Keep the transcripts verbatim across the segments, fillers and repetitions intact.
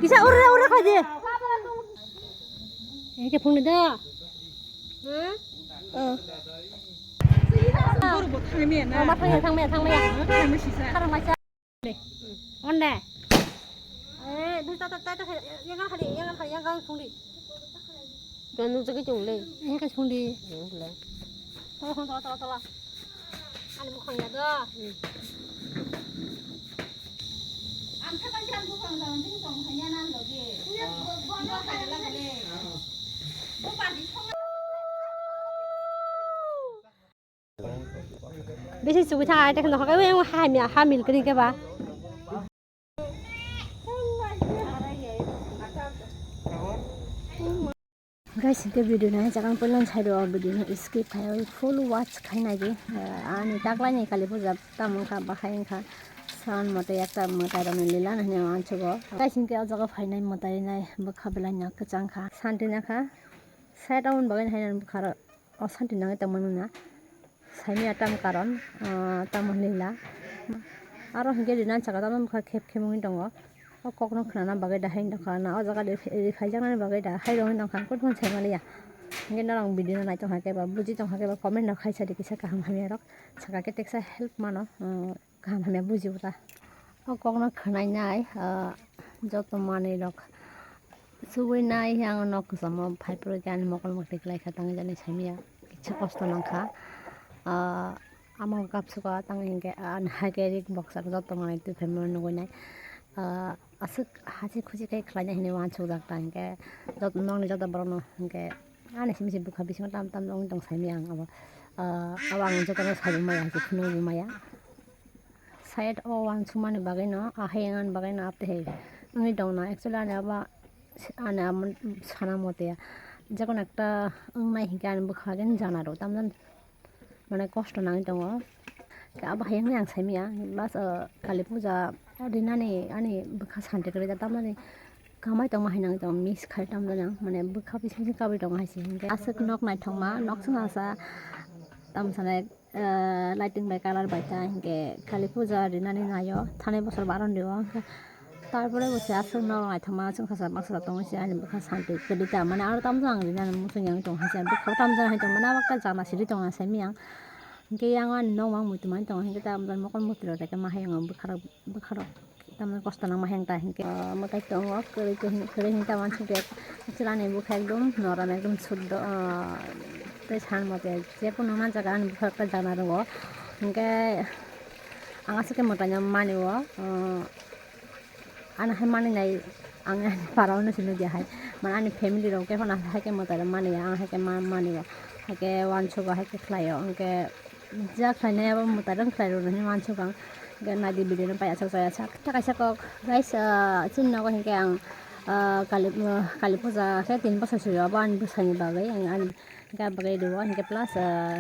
Kisa ura ura khaje. Eke phone da. Hmm? Thangmaya, thangmaya, thangmaya. Thangmaya sisa. Thangmaya. Onde. Eh, dui ta ta ta ta, yang kali, yang kali, yang kali phone di. Yang kali phone di. Tola, tola, tola, tola. Ani bukhang ya do. Ang thakang jang bukhang jang jing tong hanya nan logi. Bo party thong. Bisi sugi thang ai tekno khakai yang hamya hamil kri ke ba. Guys, hingke video nai chakang puilan side o video no skip khai full watch khai nai di. Ani taklai ni kali puja tamung kha bahai wngkha san mote ekta mwtai rok ni lila nai hwnwi ang ansugo. Guys, hingke o jaga phainai mwtai nai bwkha belai no kwchang kha santi na kha side o bagwi hai bwkha rok o santi nangwi tongmani na. Saimya tam karon, ah, tamo lila. Aro hingke rina saka tamo bwkha khep khep wngwi tongo. O kokno khnana bagwi da haino kha na, o jaga de ri phaijaknani bagwi da hai rwngwi tongkha, ang kotmani saimaliya. Hingke norok video no nai tongkha khe ba, buji tongkha khe ba, comment rok khai sadi kisa kaham hamya rok. Saka khe teksa help mano, ah, kaham hamya bujibo ta. O kokno khwnainai, ah, joto manwi rok. Subui nai ang nok kwchamo phai phuru khe ani mokol mokti kwlai kha tangwi jani saimya kisa kosto nang kha. Ah, amo kapsuka tang hinkhe ani hai khe rik boksa joto manwi twi phaimani nugui nai. Ah, aswk hachi khuchi khe khlainai hinwi uansukjak ta hinkhe joto nokni joto borokno hinkhe ani simi se bwkha bisingo tam tam wngwi tong saimya ang abo. Ah, abo ang jotono saibo maya hinkhe phunukbo maya. Side o uansukmani bagwino, ah, hayung ani bagwino apte hai wngwi tongna. Actually, ani abo, ani abo sana mote, jekono ekta wngnai hinkhe ani bwkha khe jana rw tamjani, mane, kosto nangwi tongo. Khe abo hayungni ang saimanya, bas, ah, Kali puja rinani ani bwkha santi kwrwi da tamjani. Kamai tongma hai nang tong miss khai tam jani ang, mane bwkha bising bising kabui tongo hai se hinkhe. Aswk nok naithokma, nok chwng asa tam sanai, ah, lighting bai colour bai ta hinkhe Kali puja rinani naio, thanai bosor baron rio hinkhe. Tarpore bo se aswk nok naithokma chwng sasa baksa tongo se ani bwkha santi kwrwi ta, mane aro tam jani ang rinani muchung yang tong hai se bwkha tam jani hai tong mane abo khe jana siri tong hai se miyang. Hinkhe yang ani nokmang muitu mani tongo hinkhe tam jani mokol muitu rok tei khe ma hai yang bwkha rok. Bwkha rok tamni kosto nangma heng ta hinkhe, ah, mwtai tongo, kwrwi khe hin, kwrwi hin ta uansukya. Chwlani bwkha ekdom norom, ekdom suddo, ah, tei san mote je kunu man jaga ani bwkha ekta jana rwo. Hinkhe ang aswk khe mwtaino mani o, ah, ano hai mani nai ang ani para o no se nukya hai. Mane ani family rok khe phano hai khe mwtai rok mani ya, ang hai khe ma, mani o, hai khe uansugo, hai khe khlai o, hinkhe ja khlainai abo mwtai rok khlai rwna hinwi uansukgo ang. Hingke naidi video no pai aswk chaya sak ta kaisa kok guys, ah, chini nogo hingke ang, ah, kali, ah, kali puja khe tin bosor sori abo ani bwsani bagwi ang ani hingke bagwi rwo hingke plus, ah,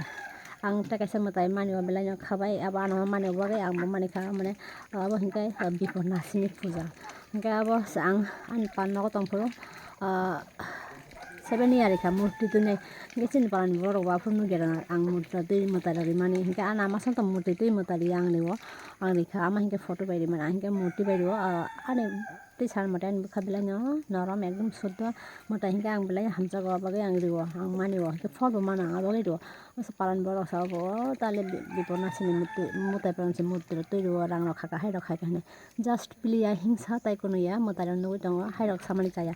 ang ta kaisa mwtai mani o belai no khabai abo ano mani o bagwi ang bo mani kha mane abo hingke, ah, Biponasini puja hingke abo se ang ani pan nogo tongphuru, ah, Seven year kha murti twi nai. Hingke chini palani borok bo aphuru nugya rang ang murti twi mwtai rok rimani. Hingke ana ama songtong murti twi mwtai ri ang rio. Ang rikha ama hingke photo bai rimani. Ang hingke murti bai rio. Ah, ani twi san mwtai ani bwkha belai no norom ekdom suddo mwtai hingke ang belai hamjago abagwi ang rio. Ang mani o hingke phol bo mano ang abagwi rio. Asa palani borok sa obo tale bi-, Biponasini murti mwtai palani se murti rok twi rio rang rok kha kha hai rok khai kha hinwi. Just piliya hingsa tai kunuya mwtai rok nugwi tongo hai rok samani chaya.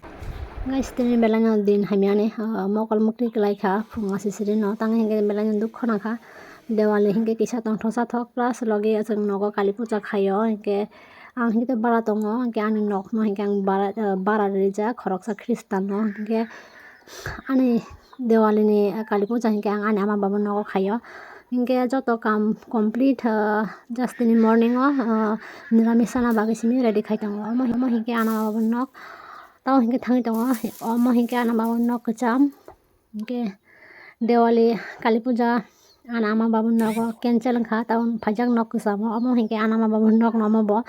Guys, tini belai no din hamya ni, ah, mokol mukti kwlai kha phung asisiri no tang hingke belai no dukho nang kha. Dewali hingke kisa tongthok sathok plus logi chwng nogo kali puja khaio hingke ang hingke bara tongo hingke ani nok no hingke ang bara, ah, bara rijak khoroksa Christian no hingke ani Diwali ni, ah, kali puja hingke ang ani ama baba nogo khaio. Hingke joto kam complete, ah, just tini morning o, ah, niramis sana bagwi simi ready khai tongo. Omo, omo hingke ana baba nok, tamo hingke thangwi tongo. Omo hingke ana baba nok kwcham. Hingke Diwali, kali puja, ana ama baba nogo cancel wngkha, tamo phaijak nok kwchamo. Omo hingke ana ama baba nok no omo bo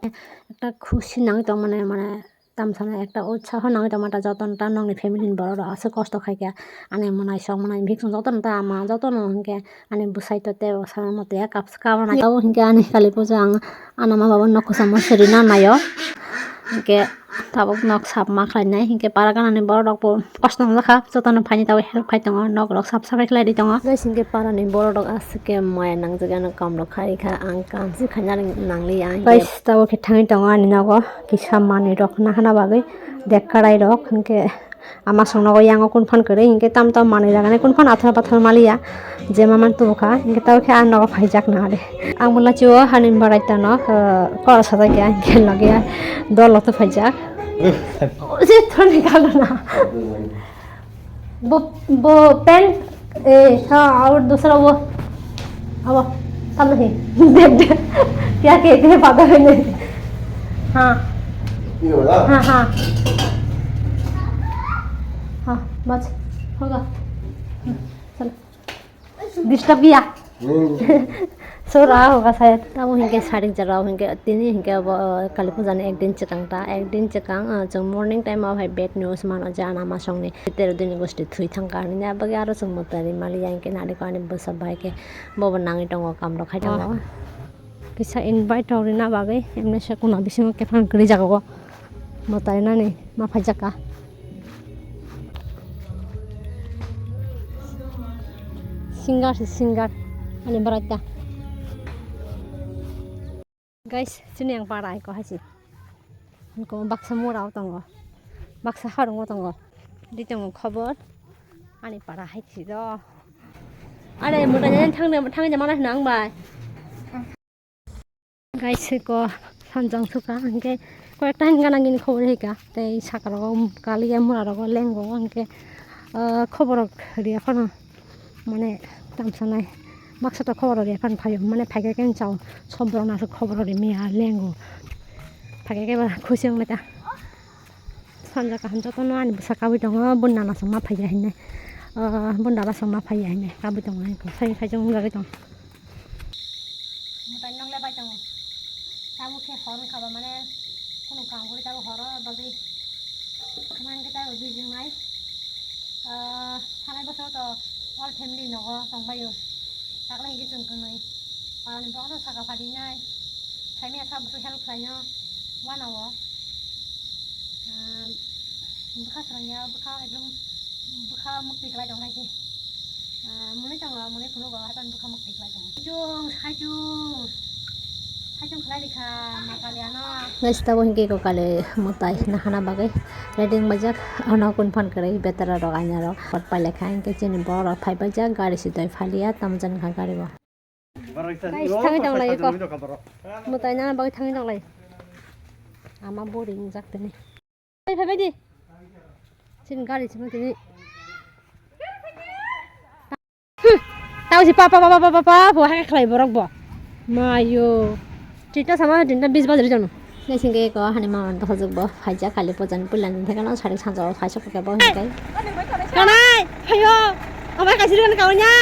ekta khusi nangwi tongmani, mane, Tamsana ekta utsaho nangwi tongma ta jotono ta nokni family ni borok rok aswk kosto khaikha ani mwnai sok mwnai bhiksong jotono ta ama jotono hinkhe ani bwsai to tei o sana motya kap kabana tabo hinkhe ani kali puja ang anama baba nok kwchamo sirina naio hinkhe tabuk nok sap ma khlainai hinkhe para ganani borok rok bo kosto nangjakha jotono phaini tabuk help khai tongo nok rok sap sapai khlai ri tongo guys hinkhe para ni borok rok aswk khe maya nangjak ano kam rok khai kha ang kam se khaina nang liya hinkhe. Tabuk khe thangwi tongo ani nogo kisa manwi rok nahana bagwi dek karai rok hinkhe ama song nogo yango kunphan kwrwi hinkhe tam tam manwi ragani kunphan athar bathar maliya je ma man tubukha hinkhe tabuk khe ang nogo phaijak nang de ang bwla chio hani barai tano kora sajak ya hinkhe logya dol rok tubuphaijak. Je thoni kagana. वो वो पेन। ए हाँ और दूसरा वो अब तब नहीं। देख देख क्या कहते हैं पागल है नहीं। हाँ। ये वाला? हाँ हाँ। हाँ बस होगा। चलो। Disturb किया। Sora hoga saya. Tamo hinkhe sarik jora hinkhe tini hinkhe bo kali puja ni ekdin chwkang ta ekdin chwkang chwng morning time o hai bad news mano je ana masong ni tero dini gosti thwi thangkha hinwi abagwi aro chwng mwtai ri maliya hinkhe nari ko ani bwsa bai khe bobo nangwi tongo kam rok khai tongo. Kisa invite rok rina bagwi emne se kuna bisingo kepang kwrwi jaga o. Mwtai nani ma phaijak ka. Singer se singer ani bwrai ta. Guys, chini ang para hai ko hai si. Ko baksa mura o tongo. Baksa harung o tongo. Di tongo khobor. Ani para hai si do. Are mwtai nani thang thang mana hinang bai. Guys, ko sanjang suka, hinkhe koyekta hin gana gini khobor hika, tei saka rogo kaliya mura rogo lengo, hinkhe, ah, khobor rok riya phano, mane, tamsa nai, baksa to khobor rok riya phano phaio, mane, phaikhe khe chao, sob borok no aswk khobor rok rimya lengo, phaikhe khe ba khusi wnglaita. Sanja kaham jotono ani bwsa kabui tongo, boni nana chwngma phaiya hinwi. Ah, boni dada chwngma phaiya hinwi kabui tongo, ani sai khai chwng wngwi tongo. Mwtai nokle bai tongo. Tabuk khe hor wngkha ba mane kunu kam guri tabuk horo bagwi. Hwnba hwnkhe tabuk bijing nai. Ah, thanai bosoro to all family nogo tongbaio. Takle hwnkhe chwng kwnwi. Parani borok no saka pharinai. Saimanya sa bwswk help khlainw. Wanao. Ah, bwkha swrangya, bwkha ekdom bwkha mukti kwlai tonglaise. Ah, mwnwi tongo, mwnwi phunukgo, haiphano bwkha mukti kwlai tongo. Saichung, saichung, saichung khwlai rikha ma kaliano. Guys, tabuk hinkhe ko kali mwtai nahana bagwi ready wngbajak, ano kunphan kwrwi betara rok aina rok pot pailai kha, hinkhe chini borok rok phaibaijak, gari se doi phaliya, tamo jani kha gari bo. Guys, thangwi tong lai ko. Mwtai nana bagwi thangwi tong lai. Ama boring jak tini. Phai, phai, phai di. Chini gari simi tini. Hmm. Tao si pa, pa, pa, bo hai khlai borok bo. Mayo. Tinta sama, tinta bis bazar jano. Naisingke ko hani mama to hojok bo. Phaijak kali pojan puila ni thekano sarik sanjao phaisok ke bo hikai. Kanai, phaio. Obai kaisiri kan kaunya.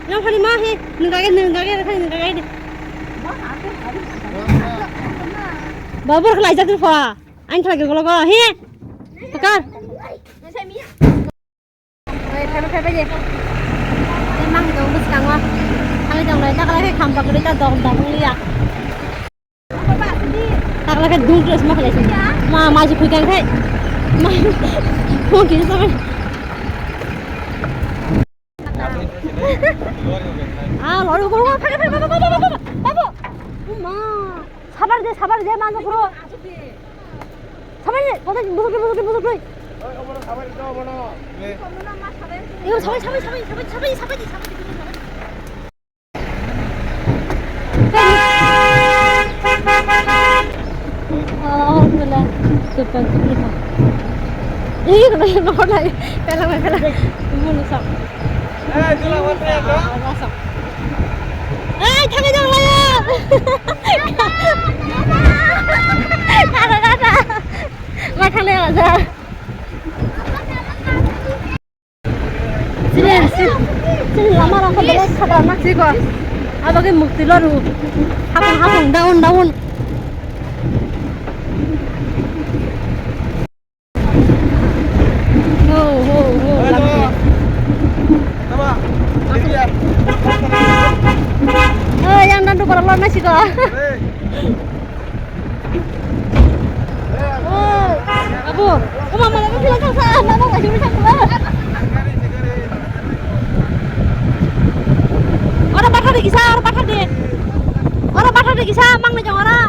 Yang phani ma he, nengkake, nengkake, nengkake de. Babur khlai jak tu pha. Ain khlai ke golo go. He. Pakar. Oi, phai, phai, phai, phai de. Mang dong bwskango. Thangwi tong lai, takla khe kham bakri ta dong dong liya. Takla khe dung dress ma khlai sini. Ma, ma ji khuikan khai. Ma, phone kini sama. Ah, lori ko, phai, phai, phai. Ma, sabar de, sabar de, ma, phuro. Sabai, sabai, busuk, busuk, busuk, busuk. Iyo, sabai, sabai, sabai. Alhamdulillah. Tupan, tupan. Iyo, kena yang nomor lain. Pelang, pelang. Mulu sok. Eh, thangwi tong lai. Kada, kada. Ma thangwi tong lai. Sini, sini. Sini lama rok belai khada na. Siko. Abo ke mukti loru. Hapung, hapung, down, down. Oro bathar de kisa, oro bathar de. Oro bathar de kisa, mang nai jong oro.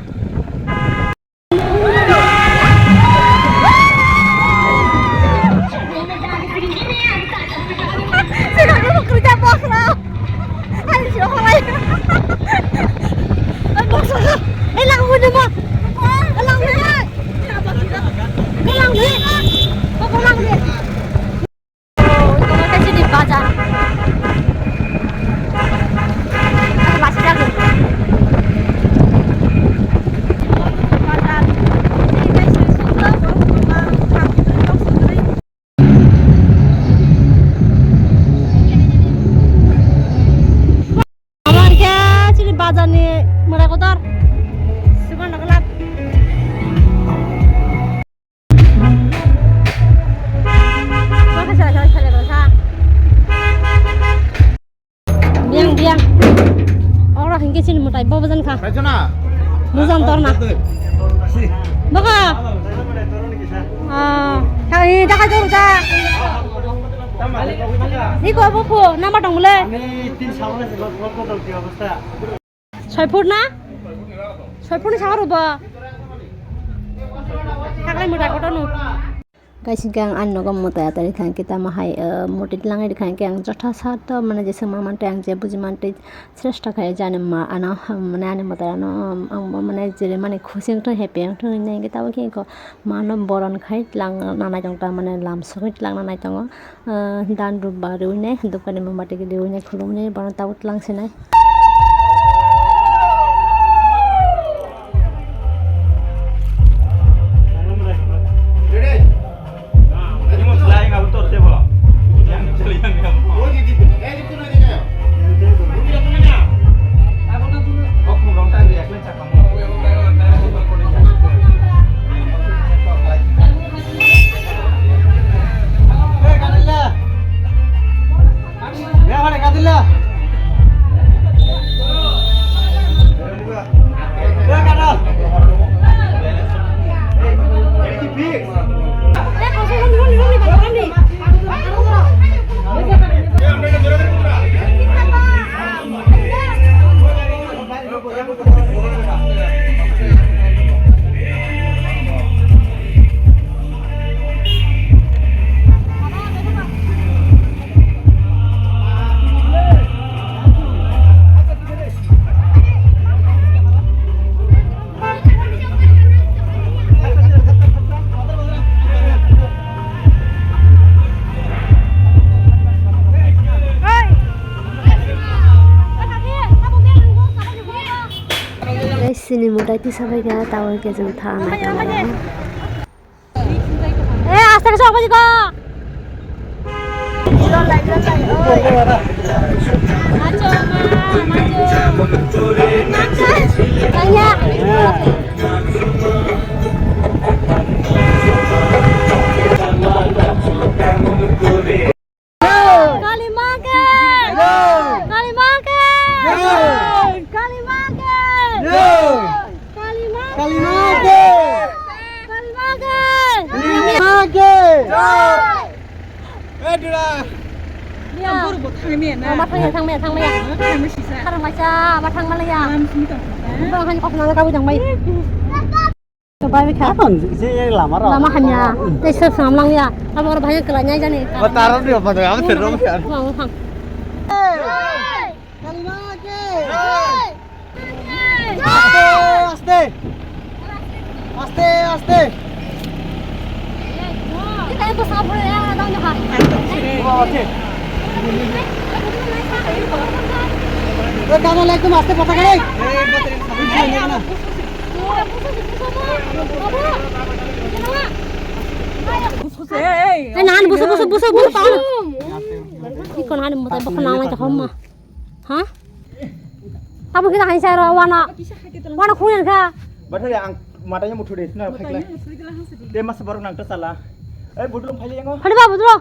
Amo hingke chini bazar ni mwrai kotor. Sugan rok lab. Biyang, biyang. Oro hingke chini mwtai bo bwjan kha. Mujang torna. Baka. Ah, thang hi dakai toru ta. Iko buku nama tong le. Soi phut na? Soi phut ni sahar ubo. Thaklai mwtai kotor no. Guys, hingke ang ani nogo mwtai atari kha hingke tamo hai, eh, murti twlangwi rikha hingke ang jotha sato mane jeswk ma mantwi ang je buji mantwi sreshta khai jani ma ano, mane ani mwtai ano ang bo mane jere mani khusi wngthang happy wngthang hinwi hingke tabuk khe eko mano boron khai twlang nanai tong ta mane lam sogwi twlang nanai tongo, eh, dan rwba rwinai dukani mobati riwinai khulumni bono tabuk twlang sinai. Guys, chini mwtai tisa bai kha, tawai khe chwng tha nai tongo. Eh, aste khe sok baji ko. Kali ma ke! Jai! Kali ma ke! Jai! Kali ma ke! Jai! Kali ma ke! Kali ma ke! Kali ma ke! Kali ma ke! Jai! Eh, dura. Ya. Buru bo thangmi na. Ma thangya, thangmaya, thangmaya. Thangmi sisa. Thangmasa, ma thangmalaya. Lam simi tong. Bang han kok nang ka bujang bai. Bai kha. Apan je lama rok. Lama hamya. Tei sab sam lang ya. Abo oro bhai kala nyai jani. O tarom ni apa tu? Apa serom ya? Wah, wah. Kalima ke. Aste, aste. Aste, aste. Oh, oke. Eh, kamu lagi mas, patah kali. Eh, nahan, busu, busu, busu, busu, busu. Iko nahan, mutai, bakal nahan, cakap mah. Ha? Abo kita hai saro wana. Wana khungyan kha. Bathari ang matanya muthu de, sina khaikla. Te mas borok nang ta sala. Eh, budrong phai yango. Hadi ba budro.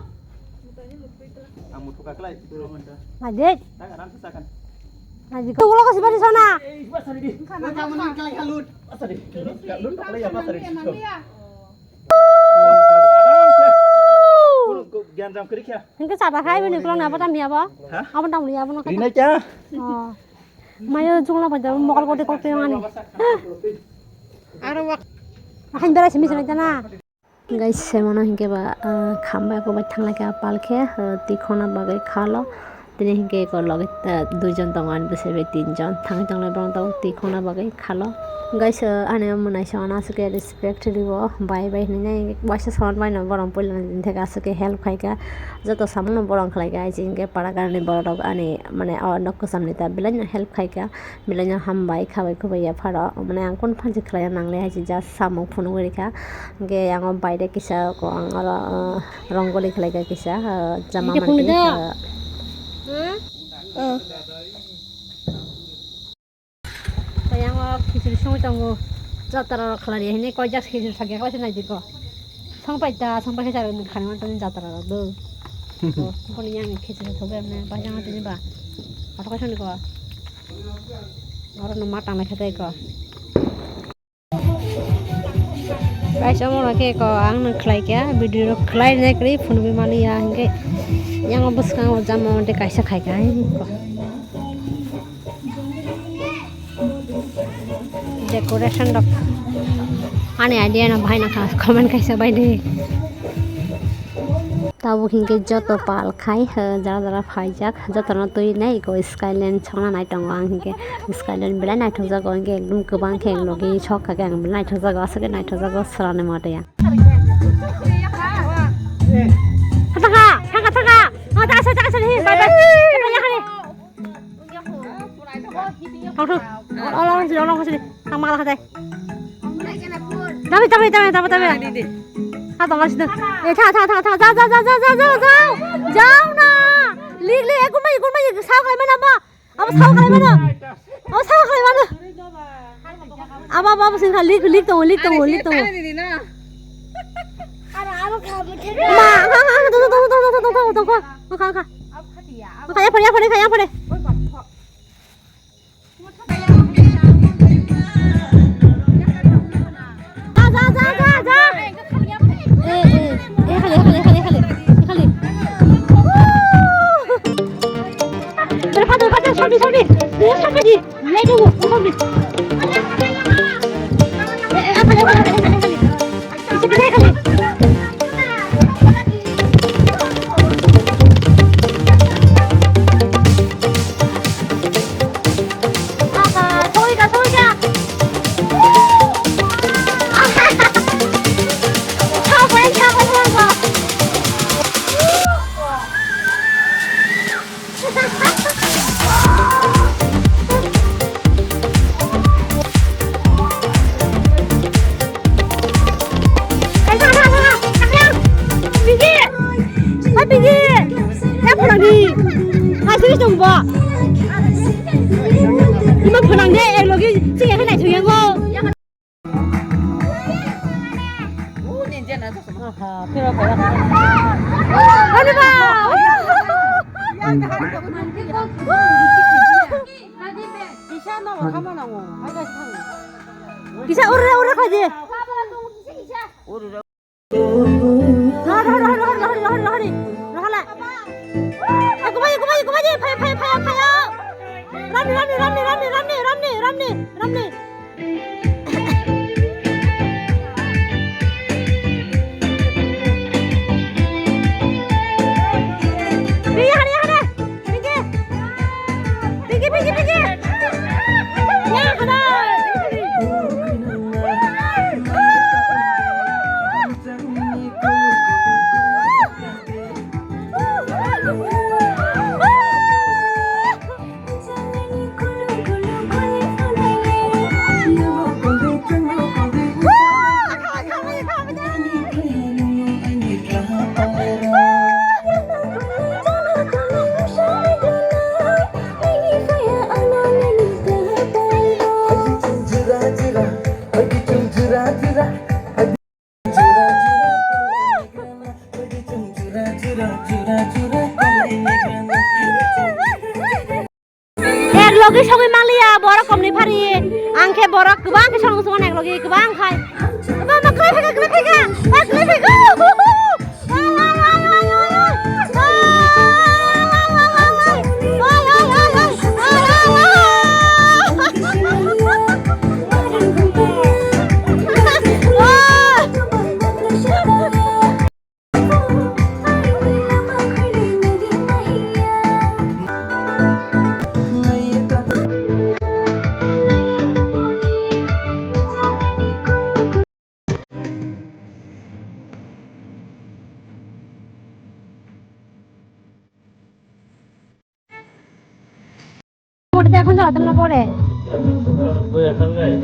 Ang muthu kaklai, budrong anta. Majid. Tak aram sa kan. Majid. Tu ulo ko sibari sana. Eh, basari di. Kamu nang kalai kalut. Basari. Kalut kalai ya basari. Aram sa. Hingke chaba khai bini ukulok na abo tam ya bo? Ha? Abo tam ya bo no khai. Rinai kya? Oh. Mayo jungla bai da mokol kote kote yang ani. Aro wak. Ahan bera simi simi jana. Guys, semono hingke ba, ah, khamba ko bai thangla kha pal khe, ah, tikhona bagwi khalo. Tini hingke ko loge, ah, duijon tongo ani bwsai bai tinjon. Thangwi tonglai borok tabuk tikhona bagwi khalo. Guys, ah, ani o mwnai songno aswk khe respect riwo, bai bai hinwi nai waisa songno bai no borok puila ni theke aswk khe help khaikha. Joto samungno borok khlaikha, hai se hingke para gana ni borok rok ani mane o nok kwcham ni ta belai no help khaikha. Belai no hambai khabai khubai ya pharo, mane ang kunu phansi khlaina nangle hai se just samung phunugwi rikha. Hingke ang o baire kisa ko ang oro, ah, rongoli khlaikha kisa, ah, jama manwi kisa. Tei ang o khichiri songwi tongo, jatra rok khlai ri hwnwi koi jak khichiri sakya khlai se nai di ko. Song pai ta, song pai khe chari nang khani man toni jatra rok do. Ko, ko ni yang khichiri thok em ne, pai jang tini ba. Ato kai song ni ko. Oro no ma tang lai khe tei ko. Kaisa mo na khe ko ang nang khlai kya, video rok khlai nai kri phone bi mali ya hingke. Yang o bwskango jama de kaisa khai kha hingko. Decoration rok ani idea no bahai nangkha, comment kaisa bai di. Tabuk hingke joto pal khai, eh, jara jara phaijak, jotono twi nai eko skyline chongna nai tongo ang hingke skyline belai naithok jago hingke ekdom kwbang khe logi sok kha khe ang belai naithok jago aswk khe naithok jago swrani mote ya. Thaka thaka thaka thaka, oh, thaka thaka thaka, bye bye. Thang thung. Olo, olo, olo, olo, olo. Thang ma kala khatai. Tabi, tabi, tabi, tabi, tabi. Ah, di, di. Ah, tong kali situ. Eh, thang, thang, thang, thang. Ja, ja, ja. Jao na. Lik, lik. Eh, kunmai, kunmai. Sao khlai mana ba? Abo sao khlai mana? Abo sao khlai mana? Abo, abo, abo sing kha. Lik, lik tongo, lik tongo, lik tongo. Ma, ha, ha, ha, tong, tong, tong. Kha, kha. Kha, ya, phare, ya, phare, kha, ya, phare. Ja, ja, ja, ja, ja. Eh, eh, eh, khale, khale, khale, khale, khale. Woo! Dale, pasa, pasa, sabi, sabi. Eh, sabi di. Lai dulu, sabi. Eh, eh, khale, khale, khale, khale, khale. Pigi! Hai Pigi! Ya phalangdi. Hai sini tong bo. Ima phalangdi, ek logi sing ya khe nai thung ya go. Aha, phira phira. Ani ba. Kisa no khamana ngo. Kisa urre urre khaje. Rohor, rohor, rohor, rohor, rohor, rohor, rohor, rohor, rohor, rohor, rohor, rohor, rohor, rohor, rohor, rohor, rohor. Eh, kumai, kumai, kumai, phai, phai, phai, phai. Ramni, ramni, ramni. Pigi, hade, hade. Pigi. Pigi, pigi, pigi. Ya, hade. Ek logi sogwi manliya, borok komni phari. Ang khe borok kwbang khe song song ek logi kwbang khai. Ba, ba, kwlai phaikha, kwlai phaikha. Ba, kwlai phaikha. Wa, wa, wa, wa, wa. এখন যাওয়ার জন্য পরে।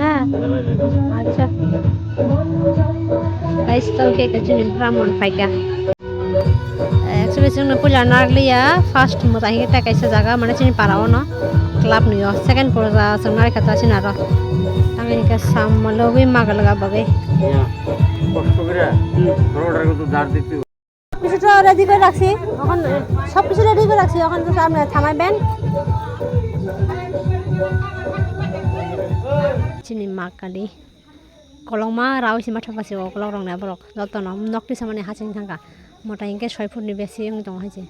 হ্যাঁ। আচ্ছা। Guys, কালকে একটা জিনিস ভ্রমণ পাইকা। Actually, chwngno puila naglia, first mo ta hinge ta kaisa jaga, mane chini para ono club niyo, second pora chwng nai kha ta chini aro. Tang hinge sam logwi magal ga bagwi. Ya, কষ্ট করে রোড আর তো দাঁড় দিতে কিছু তো রেডি করে রাখছি, এখন সব কিছু রেডি করে রাখছি, এখন তো সামনে থামাইবেন। Chini ma kali kolokma rawi sima thapa si o kolok rok na borok joto no nok twi samani haching thangka mota hinke soi phut ni besi wng tongo hai se.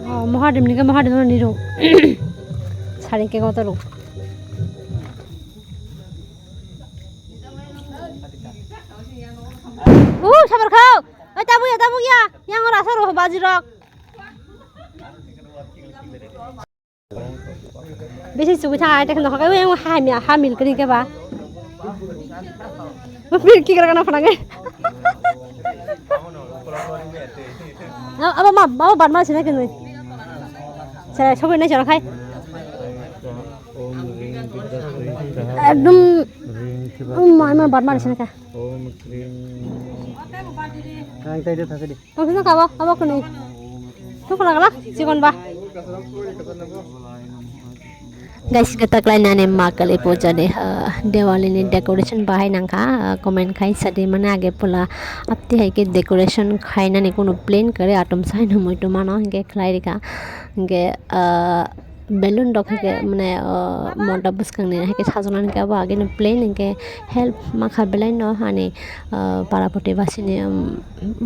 Oh, Mahadev ni ke Mahadev ni ruk. Sari ke goto ruk. Uh, sabar khao. Oi, tabuk ya, tabuk ya. Yang ora sar ho baji rok. Bisi sugi thang ai tekno khakai yang ha mi ha mil kri ke ba. Mil ki kra kana phanang. Abo ma, abo badma sina ke nui. Sara sobi nai sara khai. Ekdom. Oh, ma, ma badma sina ka. Ang tai de thakadi. Tongsi no kabo, abo kuni. Thukla kala, chikon ba. Guys, kata klai nani ma kali puja de, ah, Diwali ni decoration bahai nangkha, ah, comment khai sadi mane age pula apti hai ke decoration khai nani kuno plan kare atom sai no moi to mano hinke khlai rika hinke, ah, balloon rok hai ke mane, ah, monta bwskang ni hai ke sajona ni ke abo age no plan hinke help makha belai no hani, ah, para poti basini, um,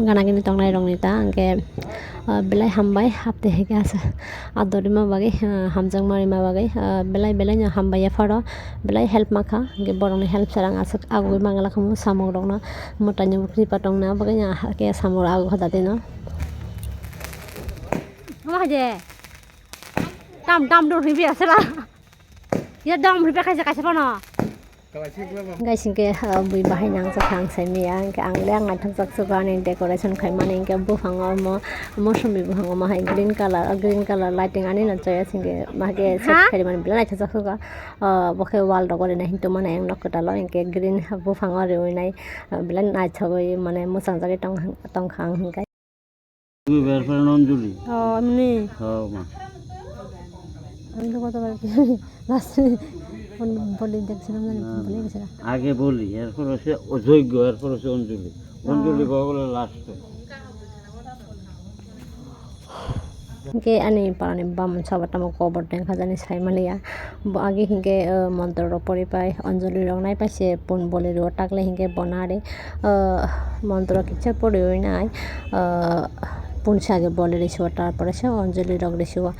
gana gini tongnai rok ni ta hinke. Ah, belai hambai hapte hai khe asa adorima bagwi, ah, hamjakma rima bagwi, ah, belai belai no hambai yapharo belai help makha, hwnkhe borokni help se rang aswk agugwi mangala khamu samung rokno mwtaini bwkri patongna bagwi no hake samung rok agu hoda tino. Omo hai de. Dam dam do rwui biya sela. Ya dam rwui kaisa kaisa phano. Guys, hingke, ah, bui bahai nang jak ang sai maya, hingke ang le ang naithok jak sugo ani decoration khai mani, hingke buphango mo mosombi buphango mo hai green colour, green colour lighting ani no choya hingke ma hake set khai mani belai naithok jak sugo, ah, bo khe wall rok ori nai hintu mani ang nok kwtal o hingke green buphango riui nai, ah, belai naithogwi mane mwchang jagwi tong, tongkha ang hingke. তুমি বের করেন অঞ্জলি। ও, এমনি? হ্যাঁ, মা। আমি তো কতবার কি last এ ফোন বলি দেখছিলাম, জানি না, ফোন বলে না। গেছিলাম। আগে বলি, এরপর হচ্ছে ও যজ্ঞ, এরপর হচ্ছে অঞ্জলি। অঞ্জলি ও। বাবা বলে last এ। Hingke ani parani bamon sabo tamo kobor tengkha jani sai maliya. Bo age hingke, o, montro rok poripai, anjoli rok naipai se pun boli rwo, takle hingke bo nari, o, montro kisa poriwi nai, o, pun sage boli risiwo, tarpore se anjoli rok risiwo.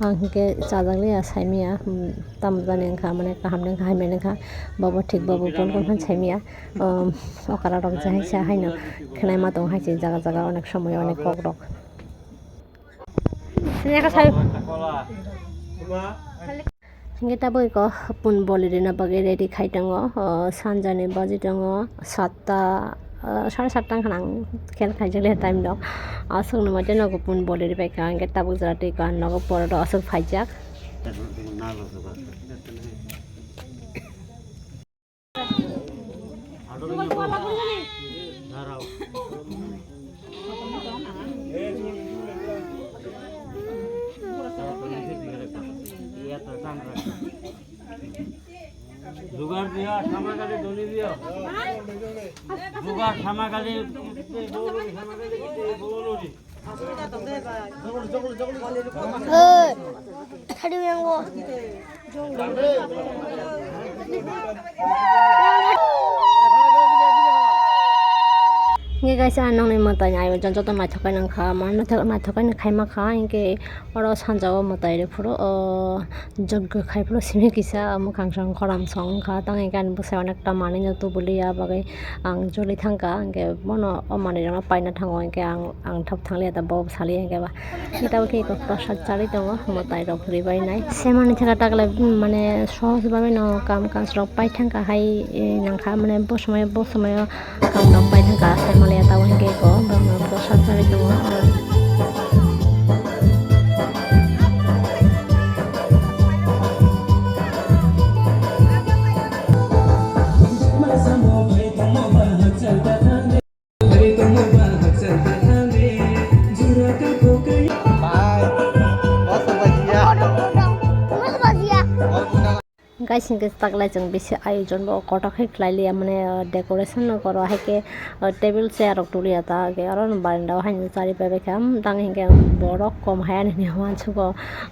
Ang hingke chajakliya saimaya, hmm, tamo jani wngkha, mane kaham de wngkha, hamya de wngkha, bobo thik bobo pun pun phano saimaya. O, okra rok jahai se haino khnai ma tongo hai se jaga jaga onek somoyo onek kok rok. Sini ka sayo. Hingke tabuk iko pun boli rina bagwi ready khai tongo. O, sanjani baji tongo satta, o, sare satta wngkha nang khel khaijak le time rok. Aswk no mate nogo pun boli ribaikha hingke tabuk jora twi iko ang nogo pore do aswk phaijak. জোগাড় দিয়া, সামাগালি দলি দিয়া। জোগাড় সামাগালি, সামাগালি, সামাগালি। Hey, thadi yang go. Hingke guys, ang nongni mwtai ni ayojak joto naithok khe nang kha, ma naithok, naithok khe nang khaima kha, hingke oro sanja o mwtai rok phuru, o, joggo khai phuru simi kisa mwkhang song khoram song wngkha, tang hingke ani bwsai onekta manwi no tubuli ya bagwi. Ang joli thangkha, hingke bono o manwi rokno paina thango, hingke ang, ang thop thangliya da, bo saliya hingke ba. Hingke tabuk khe eko prosad charwi tongo, mwtai rok ribai nai. Semani thangkha takle, mane, sohoj bagwi no kam kaj rok pai thangkha hai, eh, nangkha, mane, bo somoyo, bo somoyo kam rok pai thangkha, semaliya tabuk hingke eko, borok no prosad charwi tongo. Aising khe taklai chwng bisi ayojon bo kotor khe khlai liya, mane, uh, decoration no koro, hai khe, uh, table chair rok tuliya ta, hwnkhe oro no baranda o haino chari pai bai kha, um, tang hinkhe borok kom hai ani hinwi uansugo,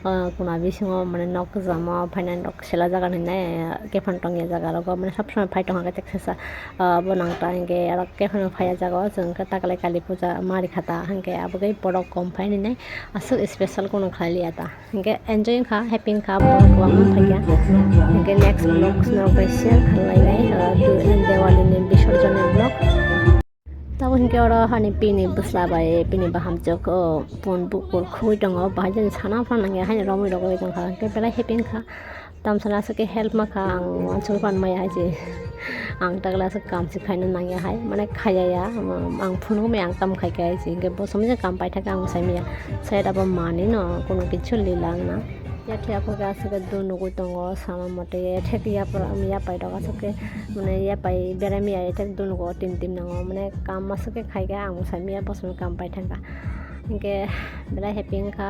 uh, kuna bisingo mane nok kwchamo phainani rok sela jaga hinwi nai, uh, kephang tongya jaga rogo mane sob somoi phai tongkha khe teksa sa, uh, bo nang ta hinkhe oro kephang phaiya jaga o chwng khe taklai kali puja ma rikha ta, hinkhe abo khe borok kom phainani aswk special kunu khlai liya ta. Hinkhe enjoy wngkha, happy wngkha, borok kwbangma phaikha. Hinkhe next vlog norok bai share khlainai, uh, Diwali ni Bisorjon ni vlog. Tamo hinkhe oro hani pini bwsla bai pini bahamjwk, uh, pun bukur khugwi tongo, bahai jani sana phano nangya haino romwi rogwi tongkha, hinkhe belai happy wngkha. Tamsana aswk khe help ma kha, ang uansuk phan maya hai se. Ang takla aswk kam se khaina nangya hai, mane khaya ya, ang phunuk maya ang tam khai kha hai se. Hinkhe bo somoi je kam paithak khe ang sai maya. Side abo manwi no, kuno kichu lila ang na. Yathai aphuru khe aswk khe dul nugwi tongo, sama mote yathai khe yapra, yapai rok aswk khe, mane yapai berai maya yathai dul nugo, tim tim nango, mane kam aswk khe khai kha ang sai maya, bo somoi kam paithak kha. Hinkhe belai happy wngkha,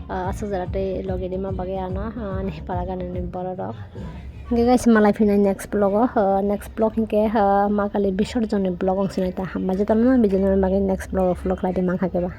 ah, aswk jora tei logi rima bagwi ano, ah, ani para gana ni borok rok. Hinkhe guys, malai phinai next vlog o, ah, next vlog hinkhe, ah, ma kali Bisorjon ni vlog wng sinai ta hambai jotono video ni bagwi next vlog o follow khlai di mankha khe ba.